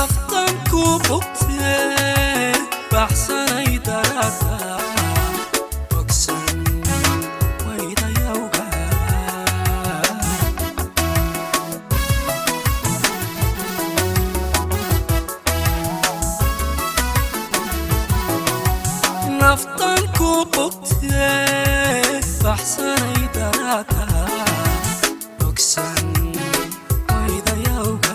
Naftan ku bogtee baxsanay daraada bogsan waydayawga. Naftan ku bogtee baxsanay daraada bogsan waydayawga.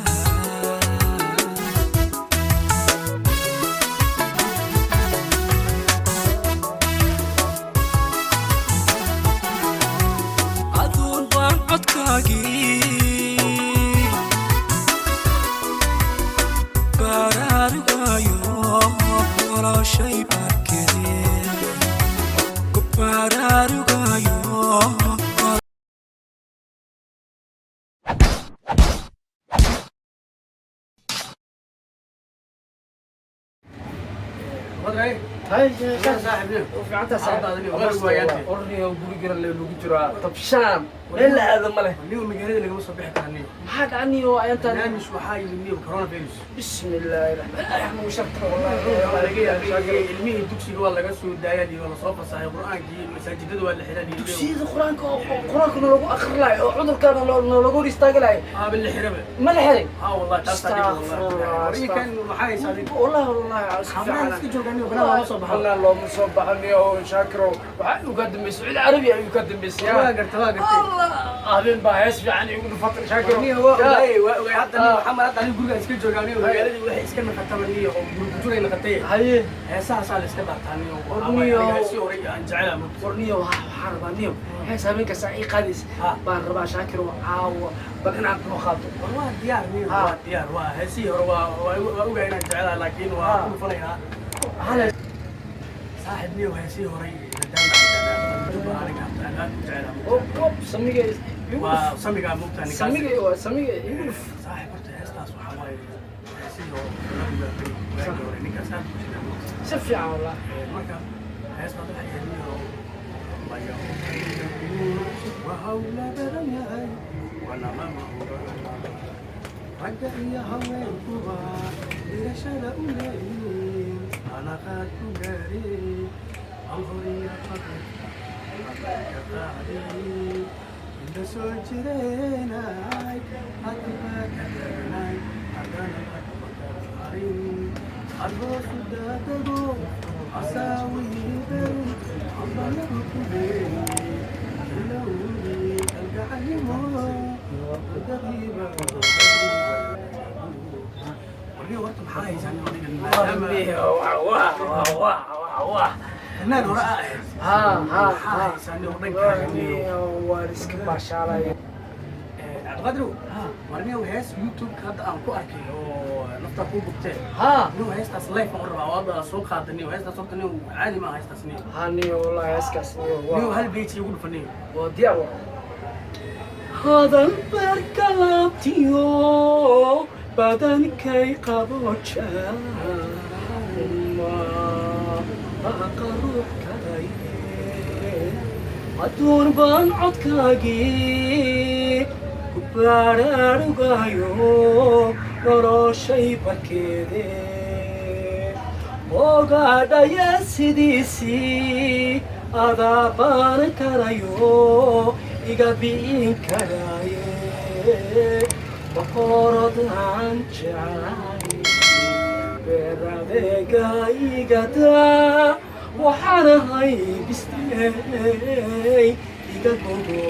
Aduun baan codkaagii baraarugayo noloshay barkedee ku baraarugayo. Orniyo gurigan lagu jiraa tabshaan, meel la aado ma leh. Niyo, magaalada lagama soo bixi kara niyo. Maxaa dhacaniyo ayantaan? Barnaamij waxaa yimid niyo, coronavirus. Bismillaahi raxmaan sharta. Waa laga yaabay, ilmihii dugsiga waa laga soo daayay iyo lasoo fasaxay, qur-aankii masaajidada waa la xiran iyo Dugsiyada qur-aanka oo qur-aanka nalagu akri lahay oo cudurkaana nalagu hor istaagi lahay. Aaba la xiraba. Ma la xiray? Ha, wallahi taas taa dhib wallahi. Wariykan maxaa haysaa adiga? Wallahi wallahi. Xaafadaha iska joogaan niyo, banaan looma soo baxo. Banaan looma soo baxaniyo. Shaakiro, waxaa uga dambeysay Sacuudi Carabiya ayuu ka dambeysay. Waa garta, waa gartay. Allah, habeen baa hees fiican igu dhufatay, Shaakiro. Niyo, waa ogaay, waa ogaay. Hadda niyo maxamed, hadda aniga guriga iska joogaa niyo, magaaladii waxay iska naqataba niyo oo gurgujuray naqatay. Haye. Heesahaasaa la iska daartaa niyo. Niyo. Si horay aan jecelaa mugto. Warniyo, waxaan rabaa niyo hees habeenkaas ii qaadaysa baan rabaa, Shaakiro, caawa bal inaad noo qaado. War waa diyaar niyo. Waa diyaar, waa heesihii hore, waa ogaay inaan jecelaa, laakiin waa ku dhufanaynaa. Hal Saaxib niyo, heesihii horay maadaama ay jeclaa juba, aniga hadda aan aad u jecelaa mugta. Op samiga igu Waa dhuf. Samigaa mugta ninkaas. Samiga, waa samiga igu dhuf. Saaxib, horta heestaas waxaa waaye heesihii hore nabiga waagii hore, ninkaas aad u jecelaa mugta. Si fiican wallahi. Marka heestaas waxay ahayd niyo, maya waa hawla badan yahay, waana lama huraan, ragga iyo haweenkuba dhirashada u leeyihiin anaqaad ku gaareen alhoriya faqirka ka qaadeen inta soo jireenay hadba ka tagnay haddana lagama arhoosu daadago asaawiidan ambanagu ku leeyay ilowdii kalgacalnimo daqiiba. Warniyo, horta maxaa haysaa adiga, maadaama Wah wah wah wah wah. Fanaan hore aa ahayd? Ha ha. Maxaa Ha. haysaa niyo dhankaaga niyo? Waa iska baashaalaya. Cabdiqaadirow, warniyow, hees YouTube-ka hadda aan ku arkay oo naftaa kuu bugtee. Ha. Niyow, heestaas live aan u rabaa oo hadda soo qaada niyow heestaas. Horta niyow, caadi maaha heestaas niyow. Ha niyo, wallahi heeskaas niyo. Niyow, waa hal page igu dhufa niyow. Waa diyaar waa. Hadal beerka laabtiyo badankay qabooja baqa ruux kalaye aduun baan codkaagii ku baraarugayo noloshay barkeede ogaadhaya sidiisii adaa baanan karayo iga bi'in karaaye boqorad aan jeclay beeradeega igadaa waxaan ahay bistey iga gogo.